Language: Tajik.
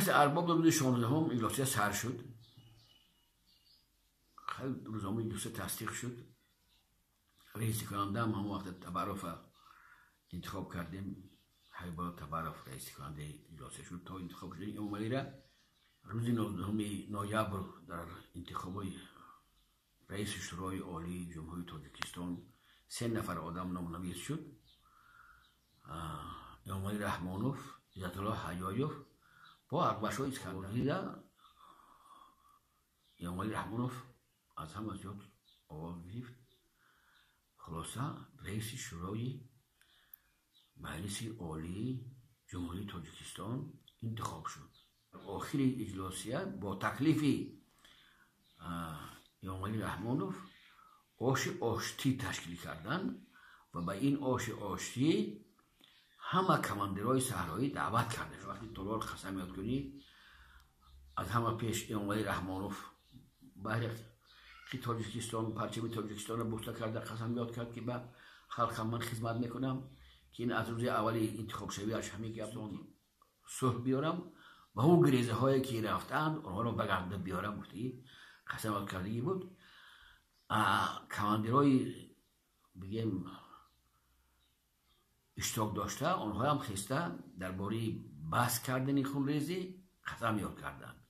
Маҷлиси арбоб рӯзи 16-ум иҷлосия сар шуд. Хеле рӯзнома иҷлосия тасдиқ шуд. Раисикунанда ҳам ҳамон вақт Табаров интихоб кардем. Ҳабибулло Табаров раисикунандаи иҷлосия шуд то интихоб шудани Эмомалира. Рӯзи 19 ноябр дар интихоби раиси Шӯрои Олии Ҷумҳурии Тоҷикистон се нафар одам номнавис шуд: Эмомалӣ Раҳмонов, Иззатулло Ҳаёев бо Акбаршоҳ Искандарида. Эмомалӣ Раҳмонов аз ҳама зиёд овоз гирифт. Хулоса, раиси Шӯрои Маҷлиси Олии Ҷумҳурии Тоҷикистон интихоб шуд. Охири иҷлосия бо таклифи Эмомалӣ Раҳмонов оши оштӣ ташкил карданд ва ба ин оши оштӣ ҳама командирҳои саҳроӣ даъват карда шуд. Вақти толор қасам ёд кунӣ, аз ҳама пеш Эмомалӣ Раҳмонов баҳри ки Тоҷикистон, парчами Тоҷикистонро буста карда, қасам ёд кард, ки ба халқам ман хизмат мекунам, ки ин аз рӯзи аввали интихобшавиаш ҳамин гапон сулҳ биёрам ва ӯ гирезаҳое ки рафтаанд, онҳоро ба гарда биёрам, гуфтагӣ қасам ёд кардагӣ буд. Командирҳои, бигем, иштирок дошта, онҳоям хеста дар бораи баҳс кардани хунрезӣ қасам ёд карданд.